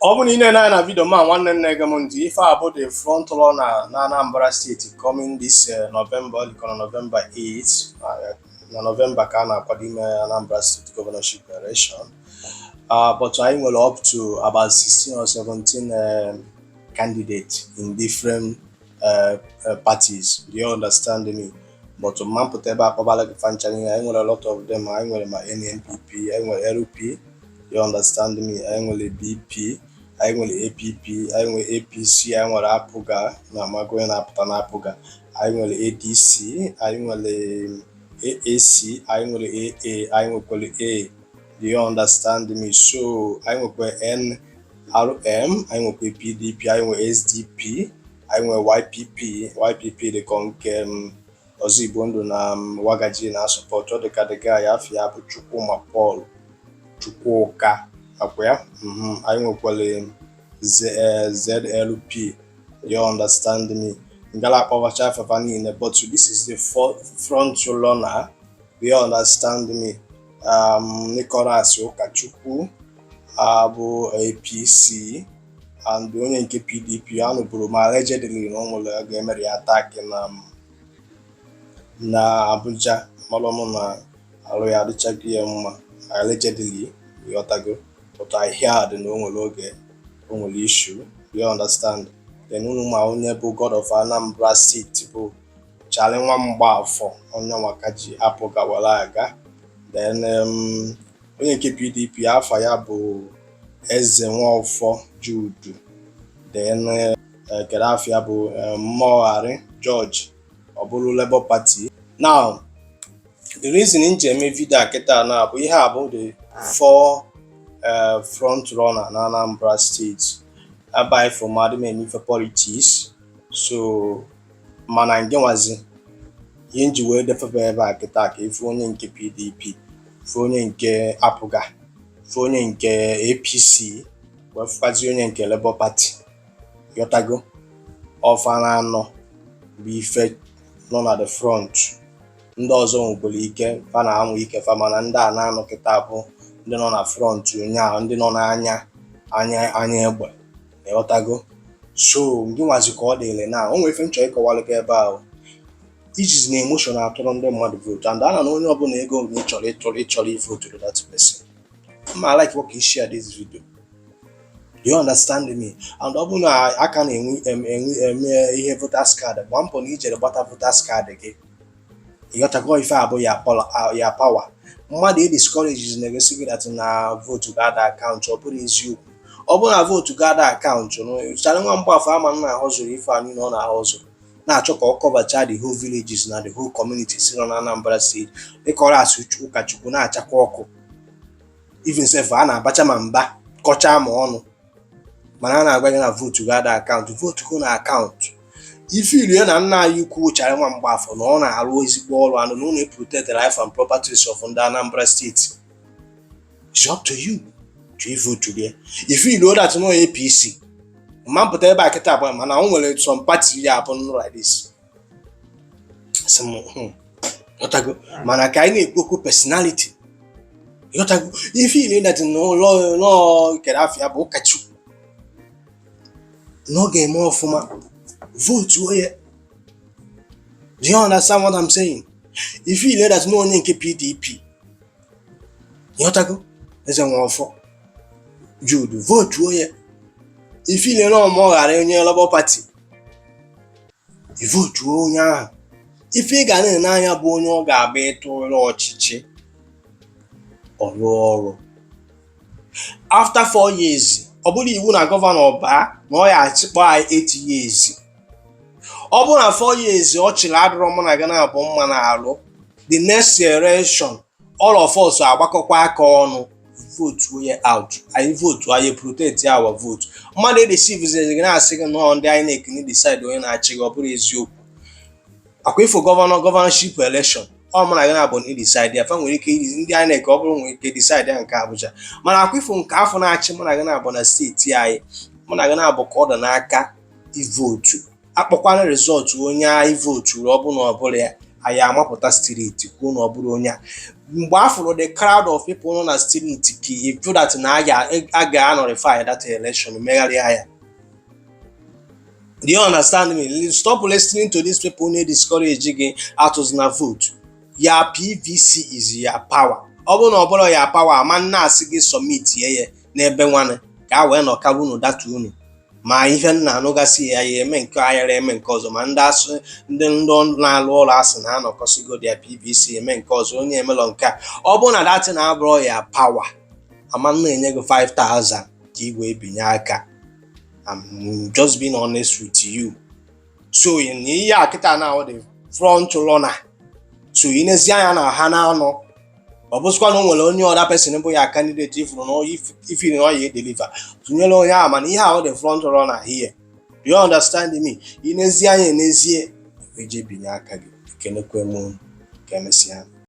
Ọ bụrụ na ị na-ene anya na video ma, nwanne nne gị m ntị, ife a bụ the front runner na Anambra State coming this November. Ọ dịkọ na November 8, na November ka a na-akwado ime Anambra State governorship election, but anyị nwere up to about 16 or 17 candidates in different parties. Do you understand me? But mma mpụta ebe a kpọbala gị fancha niile. Anyị nwere a lot of them. Anyị nwere ma NNPP, anyị nwere LP, you understand me, anyị nwere BP, anyị nwere APP, anyị nwere APC, anyị nwere APGA na amago onye na-apụta na APGA, anyị nwere ADC, anyị nwere AAC, anyị nwere AA, anyị nwekwara A. Do you understand me? So anyị nwekwara NRM, anyị nwekwa PDP, anyị nwere SDP, anyị nwere YPP. YPP dịka nke ọzọ Igbo ndụ na Wagaji na support. Ọ dịka the guy afọ ya bụ Chukwuma Paul Chukwuka akwa ya. Anyị nwekwara ZLP. You understand me? Ngala akpọbacha afafa niile, but this is the front runner. Do you understand me? Nicholas Ụkachukwu bụ APC and onye nke PDP anụburu ma allegedly na o nwere ga-emere ya attack na Abuja. Malụ m na arụ ya adịchaghị ya mma, allegedly, ịghọtago? But I heard na o nwere oge o nwere issue. Do you understand? Then unu ma onye bụ God of Anambra State bụ Charlie nwa Mgbafọ, onye nwaka ji APGA were aga. Then onye nke PDP afa ya bụ Eze Nwaọfọ Jude. Then kedu afọ ya bụ Mmọgharị George, ọ bụrụ Labour Party. Now, the reason m ji eme video a kịta na bụ ihe a bụ the four front runner na Anambra State. Abaghị from adị m eme ife politics, so mana nke nwazi ihe nji wee defebe ebe a kịta ka ifu onye nke PDP, fụ onye nke APGA, fụ onye nke APC, wee fụkwazi onye nke Labour Party. Ghọtago? Ọfa na anọ bụ ife nọ na the front. Ndị ọzọ nwekwara ike fa na-anwa ike fa, mana ndị a na-anọ kịta bụ ndị nọ na front, onye ahụ ndị nọ n'anya anya anya egbe. Ịghọtago? So ngị nwazi ka ọ dịrị na o nwere ife m chọrọ ịkọwalụ gị ebe ahụ ijizi na emotion atụrụ ndị mmadụ vote, and ana na onye ọbụla ego na ịchọrọ ịtụrụ, ịchọrọ ivote to that person. Ma like ka i share this video. Do you understand me? And ọ bụrụ na aka na-enwe enwe eme ihe voters card, gbaa mbọ na ijere gbata voters card gị. Ịghọtago? Ife a bụ ya power. Mmadụ e discourage na-egosi gị that na vote ga-ada account, ọ bụrụ eziokwu. Ọ bụrụ na vote ga-ada account, Charlie nwa Mgbafọ ama nna ahọzụrụ ife a niile ọ na-ahọzụ na-achọ ka ọ covercha the whole villages na the whole communities nọ na Anambra State. Ịkọrọ asị Ụkọchukwu na-achakwa ọkụ, even sef a na-abacha ma mba kọchaa ma ọnụ, mana a na-agwa gị na vote ga-ada account. Vote go na account. Ife irie na nna anyị ukwu Charlie nwa Mgbafọ na ọ na-arụ ezigbo ọrụ anụ na ọ na-protect the life and properties of ndị Anambra State. It's up to you to vote rie. Ife iruo that no APC ma mpụta ebe a kịta bụ, mana o nwere some party ya abụ like this. Sị m, ghọtago? Mana ka anyị na-ekwu okwu personality, ghọtago? Ife ile that n'ụlọ nọọ kere afịa bụ Ụkọchukwu na ọ ga-eme ọfụma, vote onye. Do you understand what I'm saying? Ife ile that na onye nke PDP, ghọtago, Eze Nwaọfọ Jude, vote onye. Ife ile na ọmọ ghara onye Labour Party, ivotuo onye ahụ. Ife ị ga na-ene anya bụ onye ọ ga-abụ ịtụrụ ọchịchị, ọrụ ọrụ after 4 years. Ọ bụrụ iwu na governor baa na ọ ya achịkpọ anyị 8 years, ọ bụrụ na 4 years ọ chịrị adịrọ mụ na gị na-abụ mma na alụ, the next election all of us agbakọkwa aka ọnụ vote ya out. Anyị vote, anyị protect our vote. Mmadụ edeceive gị na-asị gị nọọ ndị INEC na decide onye na-achị gị, ọ bụrụ eziokwu. Akwa ifo governorship election, ọ mụ na gị na-abụ na decide ya. Fa nwere ike ndị INEC, ọ bụrụ nwere ike decide ya nke Abuja, mana akwa ifo nke afọ na-achị mụ na gị na-abụ na steeti anyị, mụ na gị na-abụ ka ọ dị n'aka ivote. Akpọkwana result onye anyị voturu, ọ bụ na ọ bụla ya Anyị amapụta street kwuo na ọ bụrụ onye a. Mgbe a fụrụ the crowd of people nọ na street, ka you feel that na a ga-anullify that election, megharịa ya. Do you understand me? Stop listening to these people na-discourage gị atụzina vote. Ya PVC is your power. Ọ bụrụ na ọ bụrụ ya power, ama nna asị gị submit ya n'ebe nwanne ka a wee nọkaba unu data unu. Ma ihe nna anụgasị ya, ya eme nke ayara, eme nke ọzọ. Ma ndị asụ, ndị na-alụ ọrụ asị na anọkọsigo ya PVC, eme nke ọzọ, onye emelọ nke a. Ọ bụrụ na that na-abụrụ ya power, ama nna enye gị 5000 ka ị wee binye aka. I'm just being honest with you. So in ihe a kịta na the front runner, so ị nezi anya na ha na-anọ, ọ bụzikwa na o nwere onye other person bụ ya candidate ifuru na ifiri na ọ ya edeliver, tụnyere onye ahụ. Mana ihe ahụ, the front runner here, do you understand me? Ị nezi anya, enezie, eje binye aka gị. Ekenekwe m unu. Ka emesịa.